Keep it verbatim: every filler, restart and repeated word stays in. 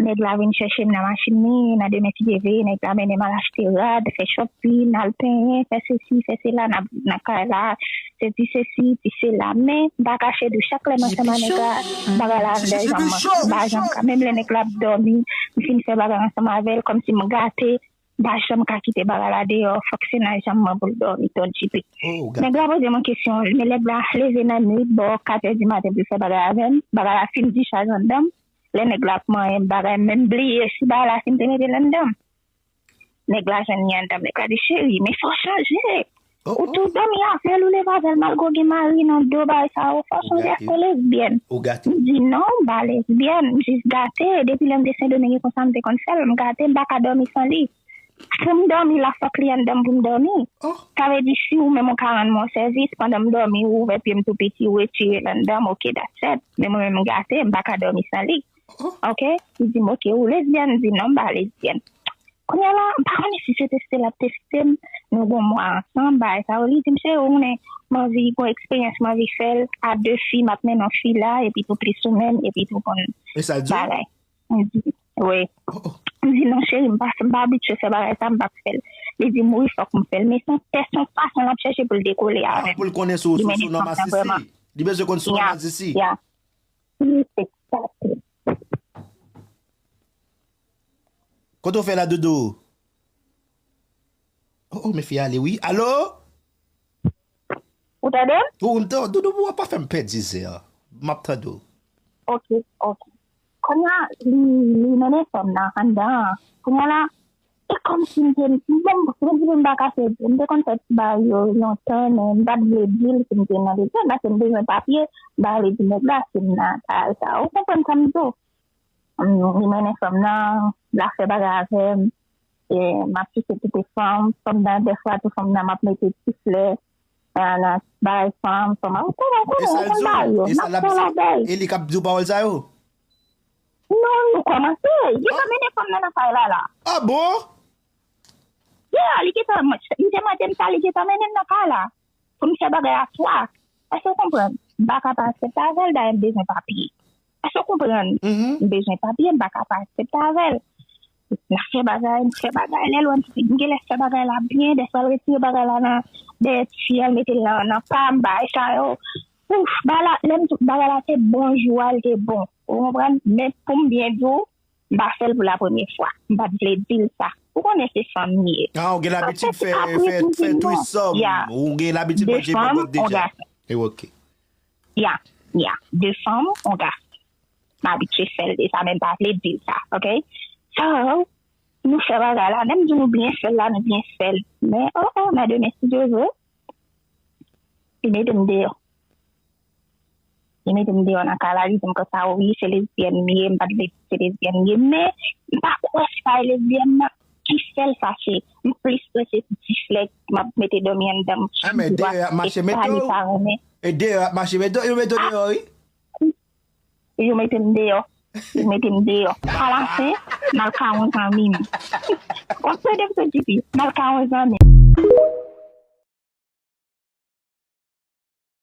Nèg la vin chèche m nan machin li, nan demen si Dye vle, nèg la mennen m al achte rad, fè shopping, al penyen, fè sesi, fè sela, nan, nan kay la, se ti sesi, ti sela. Men, m pa kache di w, chak lè m ansanm ak nèg la, bagay la anndan janm mwen. M pa janm ka, menm lè nèg la ap dòmi, m fin fè bagay ansanm avè l, kòmsi m gate, m pa janm ka kite bagay la deyò, fòk se nan janm mwen pou l dòmi, Ton J P. Nèg la poze m yon kesyon, men nèg la leve nan nwit, bò kat è di maten pou l fè bagay avè m, bagay la fin dichaj anndan m, lè nèg la ap manyen m bagay, m menm bliye si bagay la fin te mete l anndan m. Nèg la jwenn li anndan m, nèg la di, cheri, men fò w chanje. Ou tou dòmi avè l, ou leve avè l, malgre w gen mari nan do, bagay sa yo, fò w chanje, èske w lesbyèn? M di, non, m pa lesbyèn, m jis gate, depi lè m te Sendomeng e konsa m te konn fè l, m gate, m pa ka dòmi san li. Pou m dòmi la, fòk li anndan m pou m dòmi. Sa vle di, si ou menm ou ka rann mwen yon sèvis, pandan m dòmi, ou ouvè pye m tou piti, ou retire l anndan m, oke, that's it. Men mwen menm m gate, m pa ka dòmi san li. Oke? Li di m, oke, ou lesbyèn? M di, non, m pa lesbyèn. Kounye a la, m pa konnen si se teste l ap teste m, nou gen yon mwa ansanm, bagay sa yo, li di m, cheri, ou konnen, m anvi gen yon eksperyans, m anvi fè l a de fi, m ap mennen yon fi la, epi tou plis ou menm, epi tou konn bagay. M di, wi. M di, non, cheri, m pa, m pa abitye fè bagay sa, m p ap fè l. Li di m, wi, fòk m fè l. Men se yon tès, se yon fason l ap chèche pou l dekole avè m. Pou l konnen si w, si w sou nonm asisi. Li bezwen konn si w nonm asisi. Ya. Li se sa. Kote w fè la, Doudou? Oh, oh, men fi a ale, wi. Alo? Ou tande m? Ou, m tande, Doudou, ou pa fè m pèdi zè a. M ap tande w. Oke, oke. Kounye a, li, li mennen fanm nan anndan an. Kounye a la, e kòmsi m te, m, m, m, m pa kache di, m te konn fè ti bagay yo lontan, men m pa t vle di l si m te nan bezwen, paske m bezwen papye, m pa vle di nèg la si m nan kay sa. Ou konprann sa m di w? M, li mennen fanm nan, l ap fè bagay avè m, e, m ap sise tete fanm, fanm nan, dèfwa tou fanm nan, m ap mete ti flè nan, nan bagay fanm, fanm nan, ou konnen, ou konnen, ou konn bagay yo, m ap fè bagay. E li k ap di w pawòl sa yo? Non, nou kòmanse. Li ka mennen fanm nan nan kay la, la. Ah bon? Yeah, li gentan, li te mande m sa, li gentan mennen m nan kay la. Pou m fè bagay a twa. Èske w konprann? M pa ka pa aksepte avè l, dayè m bezwen papye. Èske w konprann? M bezwen papye, m pa ka pa aksepte avè l. N ap fè bagay, n fè bagay, lè lwen m genlè fè bagay la byen, dèfwa l retire bagay la nan dèyè ti fi a, l mete l nan, nan pa m, bagay sa yo. Ouf, bagay la, lè m di w bagay la te bon, jou a, l te bon. Ou konprann? Men pou m byen di w, m pa fè l pou la premye fwa. M pa t vle di l sa. Ou konnen se fanm m ye. Ah, ou gen labitid fè, fè, fè threesome. Ou gen labitid manje bòbòt deja. E oke. Ya, ya. De fanm, yon gason. M abitye fè l deja, men m pa vle di l sa, oke? So, nou fè bagay la, menm di nou byen fè l la, nou byen fè l. Men, oh, oh, nan demen, si Dye vle, li mete m deyò. Li mete m deyò nan kay la, li di m konsa, wi, se lesbyèn m ye, m pa t vle di se lesbyèn m ye, men m pa kwè se pa lesbyèn nan ki fè l fache. M plis kwè se ti flè m ap mete dòmi anndan m chak jou a, e pa li pa renmen. E deyò ap mache, men yo mete w deyò, wi. Yo mete m deyò. Yo mete m deyò. Alafen, m al ka yon zanmi m. W ap tande m, Ton J P, m al ka yon zanmi m.